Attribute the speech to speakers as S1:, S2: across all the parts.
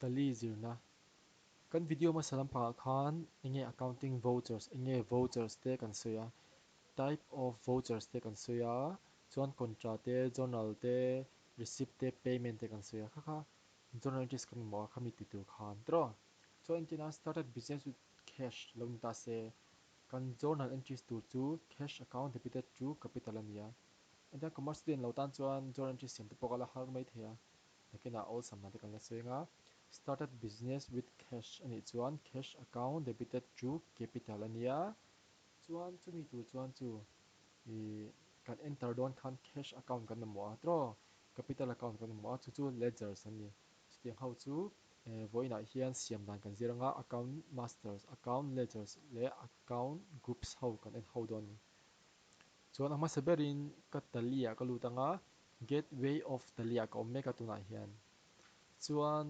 S1: Tally zirna. Kan video hmasa lampangah khan enge accounting vouchers, enge vouchers te kan sawi a, type of vouchers te kan sawi a, chuan contra te, journal te, receipt te, payment te kan sawi a, kha kha journal entries kan mamawh a khami ti tur khan tiraw. Chuan entirna started business with cash lo ni ta se, kan journal entries tur chu cash account debited to capital a ni a. Entirna commerce student lo tan chuan journal entries siam te pawh ka la har mai thei a. Nakinah awlsam dan te kan la sawi anga, started business with cash a nih chuan cash account debited to capital a nia, chuan chumi tur chuan chu ih kan enter dawn khan cash account kan mamawh a tiraw, capital account kan mamawh a chu chu ledgers an ni. Chutiang ho chu vawiinah hian siam dan kan zir anga account masters, account ledgers leh account groups ho kan en ho dawn a ni. Chuan a hmasa berin ka tally ah ka lut anga Gateway of Tally ah ka awm mek a tunah hian. Chuan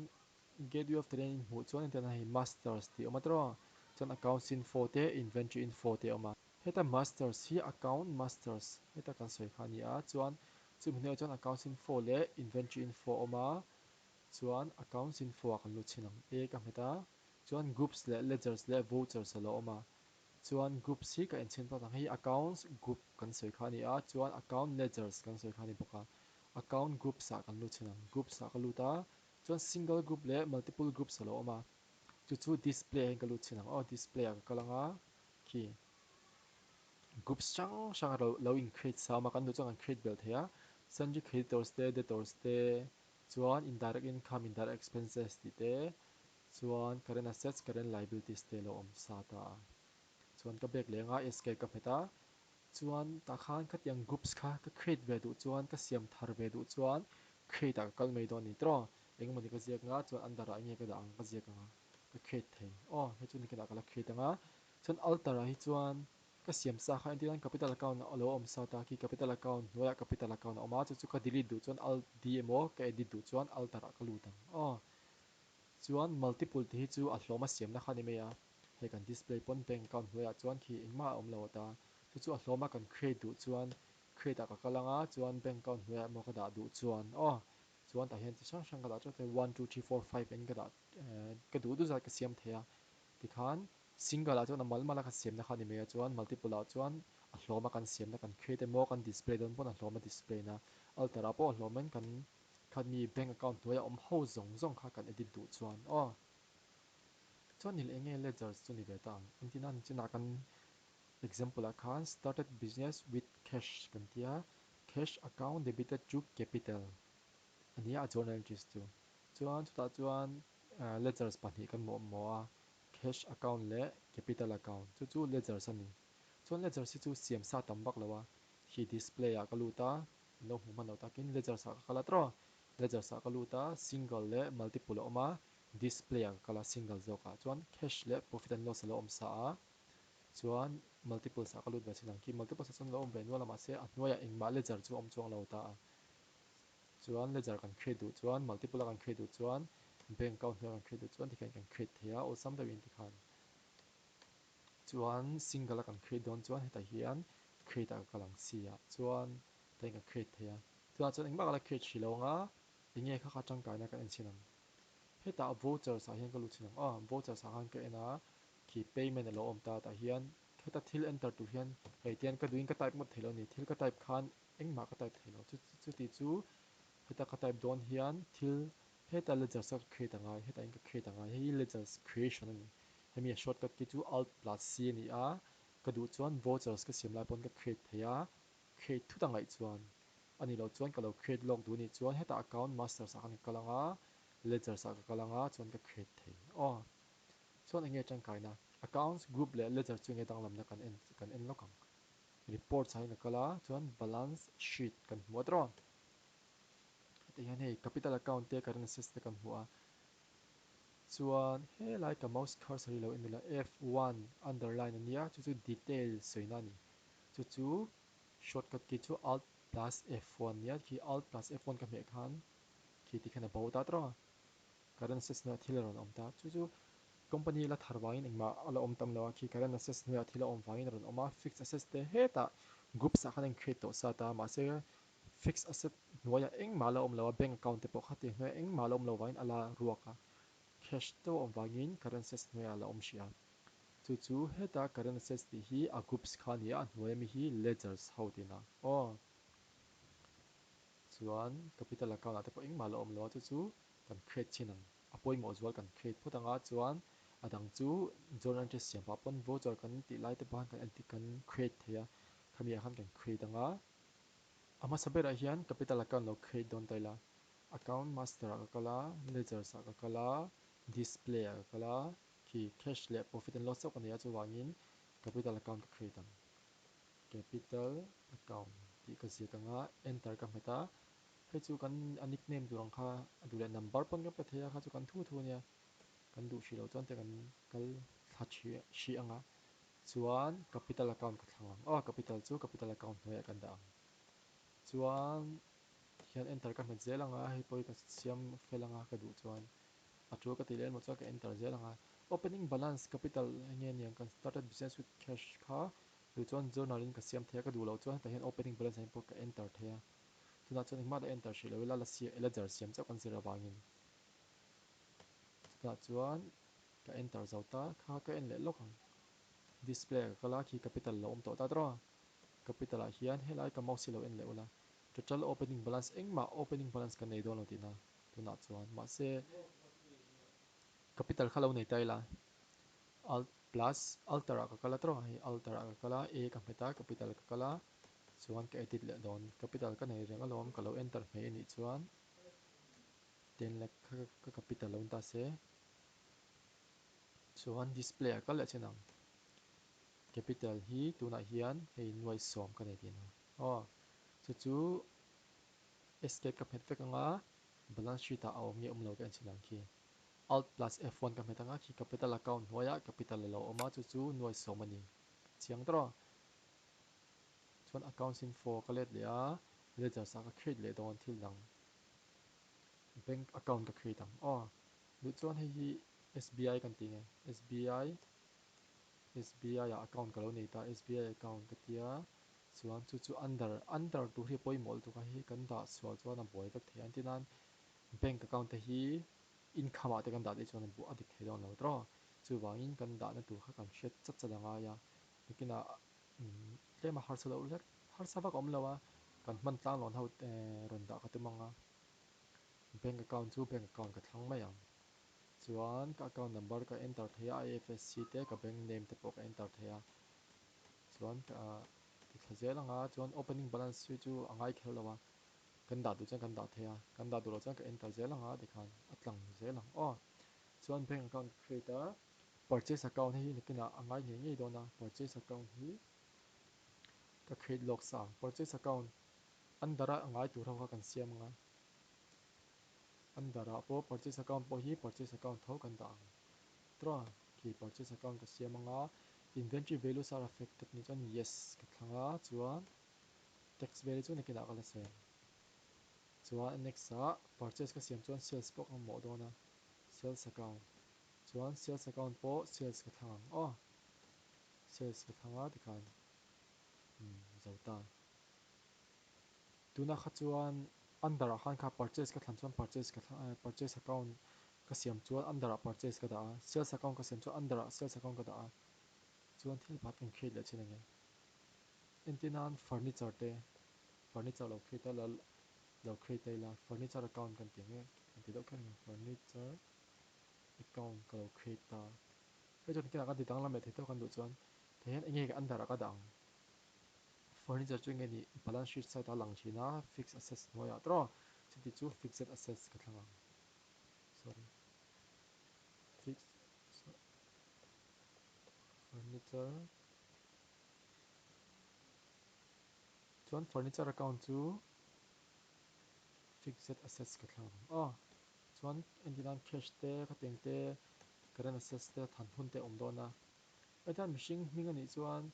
S1: Gateway of Tally an inhmuh chuan entirna hei Masters tih a awm a tiraw? Chuan Accounts Info te Inventory Info te a awm a. Heta Masters hi Account Masters heta kan sawi kha a ni a, chuan chumi hnuaiah chuan Accounts Info leh Inventory Info a awm a, chuan Accounts Info ah kan lut chhin ang e ka hmet a, chuan Groups leh Ledgers leh Vouchers a lo awm a. Chuan groups hi ka enchhin phawt ang, hei accounts group kan sawi kha a ni a, chuan account ledgers kan sawi kha a ni bawk a, account groups ah kan lut chhin ang, groups ah ka lut a, chuan single group leh multiple groups a lo awm a, chu chu display ah hian ka lut chhin ang aw, display ah ka kal ang a, khi groups hrang hrang a lo in create sa a awm a, kan duh chuan kan create belh thei a, sundry creditors te debtors te, chuan indirect income indirect expenses tih te. Chuan current assets, current liabilities te lo awm sa ta a. Chuan ka bag leng a, escape ka hmet a. Chuan tah khan khatiang groups kha ka create ve duh chuan, ka siam thar ve duh chuan create ah ka kal mai dawn a ni tiraw. Engemaw ka ziak anga chuan under ah enge ka dah ang ka ziak anga ka create thei. Aw hei chu nikinah ka la create anga. Chuan alter ah hi chuan ka siam sa kha entirnan capital account a lo awm sa ta khi capital account hnuaiah capital account a awm a, chu chu ka delete duh chuan alt D emaw ka edit duh chuan alter ah ka lut ang. Aw. Chuan multiple tih hi chu a hlawm a siamna kha a ni mai a, hei kan display pawn bank account hnuaiah chuan khi engmah a awm lo ata, chu chu a hlawm a kan create duh chuan create ah ka kal anga chuan bank account hnuaiah emaw ka dah duh chuan aw chuan tah hian chi hrang hrang ka dah teuh thei one two three four five eng ka dah ka duh duh zat ka siam thei a, tikhan single ah chuan a mal mal a kan siamna kha a ni mai a chuan multiple ah chuan a hlawm a kan siamna kan create emaw kan display dawn pawn a hlawm a display na alter ah pawh a hlawm in kan Khat mi bank account hnuaia awm ho zawng zawng kha kan edit duh chuan aw. Chuan nil enge ledgers chu ni ve ta ang. Engtin a nichinah kan example ah khan started business with cash kan tia, cash account debited to capital a nia a journal entries chu. Chuan chutah chuan ledgers pahnih kan mawhmawh a, cash account leh capital account chu chu ledgers a ni. Chuan ledgers hi chu siam sa tam vak lo a, khi display ah ka lut a, Lo hmu hman lo takin ledgers ah ka kal a tawh. Ledgers ah ka lut a, single leh multiple a awm a, display ah ka kal a single zawk ah chuan cash leh profit and loss a lo awm sa a, chuan multiples ah ka lut ve chin ang khi multiples ah chuan a lo awm ve nual a mahse a hnuaiah engmah ledger chu a awm chuang lo ta a. Chuan ledger kan create duh chuan multiple a kan create duh chuan bank account hnuaiah kan create duh chuan tikhian kan create thei a awlsam deuhin tikhan. Chuan single a kan create dawn chuan hetah hian create ah ka kal ang si ah chuan hetah hian ka create thei a. Tunah chuan engmah ka la create hrih lo ang a, enge kha kha tangkaina kan en chhin ang. Hetah vouchers ah hian ka lut chhin ang aw, vouchers ah khan ka en a, khi payment a lo awm ta tah hian heta thil enter tur hian hei tian ka duhin ka type ngawt thei lo a ni, thil ka type khan engmah ka type thei lo, chuti chu heta ka type dawn hian thil heta ledgers a ka create a ngai, hetah hian ka create a ngai, hei hi ledgers creation a ni. Hemi a shortcut key chu alt plus C a ni a, ka duh chuan vouchers ka siam lai pawn ka create thei a, create thut a ngaih chuan a ni loh chuan ka lo create lawk duh a nih chuan hetah account masters ah khan ka kal ang a, ledgers ah ka kal ang a chuan ka create thei aw. Chuan enge tangkaina? Accounts group leh ledger chu enge danglamna kan en kan en lawk ang. Reports ah hian ka kal a chuan balance sheet kan hmu a tawh. Heti hian hei capital account te current assets te kan hmu a. Chuan helai ka mouse cursor hi lo en ila F1 underline a nia chu chu detail sawina a ni. Chu chu shortcut key chu alt plus F1 a nia khi alt plus F1 ka hmeh khan khi ti khan a bo ta tawh a. Current assets hnuaiah thil a rawn awm ta. Chu chu company la thar vangin engmah a la awm tam lo a khi current assets hnuaiah thil a awm vangin a rawn awm a. Fixed assets te hetah groups ah khan a in create tawh sa ta mahse Fixed asset hnuaiah engmah la awm lo a, bank account te pawh kha ti hnuaiah engmah la awm lo vangin a la ruak a. cash deuh a awm vangin current assets hnuaiah a la awm hrih a. Chu chu heta current assets tih hi a groups kha a ni a, a hnuai ami hi ledgers ho tihna aw. Chuan capital account ah te pawh engmah la awm lo a, chu chu kan create chin ang. A pawimawh zual kan create phawt ang a, chuan a dang chu journal entry siam pah pawn voucher kan tih lai te pawh khan kan entir kan create thei a, khami ah khan kan create ang a. A hmasa berah hian capital account lo create dawn ta ila, account master ah ka kal a, ledgers ah ka kal a, display ah ka kal a, khi cash leh profit and loss chauh ka nei a, chuvangin capital account ka create ang. Capital account tih ka ziak ang a, enter ka hmet a, hei chu kan a nickname tur ang kha a duh leh number pawn ka pe thei a, kha chu kan thu thu a nia, kan duh hrih loh chuan te kan kal thla hrih ang a, chuan capital account ka thlang ang, aw capital chu capital account hnuaiah kan dah ang, chuan hian enter ka hmet zel ang a, hei pawh hi ka siam fel ang a ka duh chuan a tul ka tih leh emaw chuan ka enter zel ang a, opening balance capital enge niang kan started business with cash kha Duh chuan journal in ka siam thei a, ka duh loh chuan hetah hian opening balance ah hian pawh ka enter thei a. Tunah chuan engmah la enter hrih lo ila, la siam ledger siam chauh kan zir avangin. Chutah chuan ka enter zo ta, kha ka en leh lawk ang. Display ah ka kal a, khi capital lo awm tawh ta tawh a. Capital ah hian helai ka mouse hi lo en leh ula. Total opening balance engmah opening balance kan nei dawn lo tihna tunah chuan. Mahse capital kha lo nei ta ila. Alt plus alter ah ka kal a tawh hei alter ah ka kal a a ka hmet a capital ka kal a chuan ka edit leh dawn capital ka nei reng alawm ka lo enter hmei anih chuan ten lek kha ka capital lo ni ta se chuan display ah kal leh chin ang capital hi tunah hian hei nuai sawm ka nei tihna aw chu chu escape ka hmet vek anga balance sheet ah a awm nge awm lo ka en chin ang khi. Alt plus F1 ka hmet anga khi capital account hnuaiah capital a lo awm a, chu chu nuai sawm a ni. Chiang tawh a. Chuan accounts info ka let leh a, ledgers ah ka create leh dawn thil dang. Bank account ka create ang. Aw, duh chuan hei hi SBI kan ti nge? SBI, SBI ah account ka lo nei ta, SBI account ka tia, chuan chu chu under, under tur hi a pawimawh lutuk a, hei hi kan dah sual chuan a buai vek thei a, engtin nan bank account te hi income ah te kan dah daih chuan a buh a dik thei dawn lo tawh. Chuvangin kan dahna tur kha kan hriat chat chat a ngai a, nakinah tlem a harsa loh hlek, harsa vak a awm lo a, kan hman tlang lawn ho rawn dah ka tum ang a, bank account chu bank account ka thlang mai ang. Chuan ka account number ka enter thei a, IFSC te ka bank name te pawh ka enter thei a, chuan ka ti thla zel ang a, chuan opening balance hi chu a ngai kher lo a. Kan dah duh chuan kan dah thei a, kan dah duh loh chuan ka enter zel ang a tikhan a tlang zel ang aw. Chuan bank account ka create a, purchase account hei hi nakinah a ngai ngei ngei dawn a, purchase account hi ka create lawk sa ang. Purchase account under a ngai tur ho kha kan siam ang a, under ah pawh purchase account pawh hi purchase account tho kan dah ang. Tawh a, khi purchase account ka siam ang a, inventory values are affected nih chuan yes ka thlang a, chuan Tax vel hi chu nakinah ka la sawi ang. Chuan next ah purchase ka siam chuan sales pawh ka mamawh dawn a, sales account. Chuan sales account pawh sales ka thlang ang aw. Sales ka thlang a tikhan umm zo ta. Tunah kha chuan under ah khan kha purchase ka thlan chuan purchase ka thlang purchase account ka siam chuan under ah purchase ka dah a, sales account ka siam chuan under ah sales account ka dah a. Chuan thil pakhat kan create leh chin ang e. Entir nan furniture te, furniture lo create a la lo create a ila furniture account kan ti ang e, kan ti deuh kher ang e, furniture account ka lo create ta. Hei chuan kinah kan ti danglam leh thei tawk kan duh chuan thei hian enge ka under ah ka dah ang. Furniture chu enge nih balance sheet side ah lang thin a, fixed assets hnuaiah tawh chuti chu fixed assets ka thlang ang. Sorry. Fixed furniture Chuan furniture account chu fixed assets ka thlang ang aw. Chuan entir nan cash te, khatiang te, current assets te than hun te a awm dawn a. Hetiang mihring hming anih chuan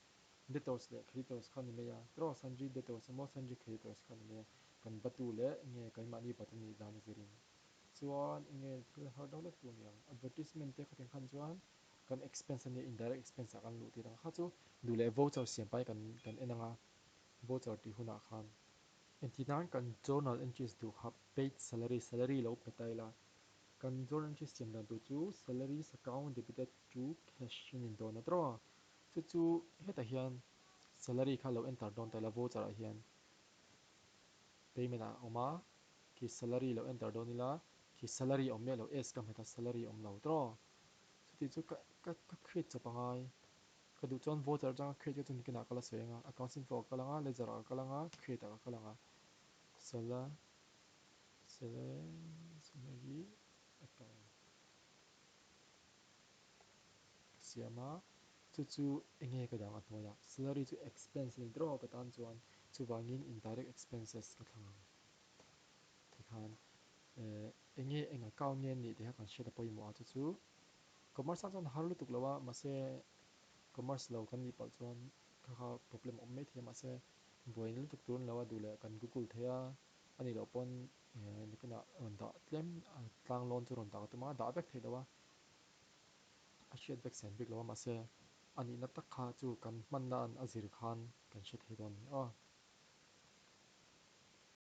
S1: debtors leh creditors kha a ni mai a, tiraw sundry debtors emaw sundry creditors kha a ni mai a, kan batu leh enge keimahni bat anih dan a zirin. Chuan enge thil har deuh lek tur niang advertisement te khatiang khan chuan kan expense ania indirect expense ah kan luh tir ang kha chu duh leh voucher siam pai kan kan en anga voucher tih hunah khan engti nan kan journal entries duh kha paid salary salary lo pe ta ila. Kan journal entry siam dan tur chu salaries account debited to cash in in dawn a tawh a. Chu chu hetah hian salary kha lo enter dawn ta ila voucher ah hian payment ah a awm a, khi salary lo enter dawn ila khi salary awm miah lo S ka hmet a salary awm lo tawh. Chuti chu ka ka ka create chawp a ngai. Ka duh chuan voucher atanga create ka chu nikinah ka la sawi anga accounts info ah ka kal anga ledger ah ka kal anga create ah ka kal anga sala salary account ka siam a chu chu enge ka dang a hnuaiah salary chu expense a ni tawh ka tan chuan chuvangin indirect expenses ka thlang ang tikhan eh enge eng account nge nih tih kha kan hriat a pawimawh a chu chu Commerce ah chuan har lutuk lo a, mahse commerce lo kan nih palh chuan kha kha problem a awm mai thei a, mahse buaina lutuk tur an lo a duh leh kan google thei a, a nih loh pawn nikinah rawn dah tlem tlang lawn chu rawn dah ka tum a, dah vek theih lo a, a hriat vek sen bik lo a, mahse a nihna tak kha chu kan hmanna a zir khan kan hre thei dawn a ni aw.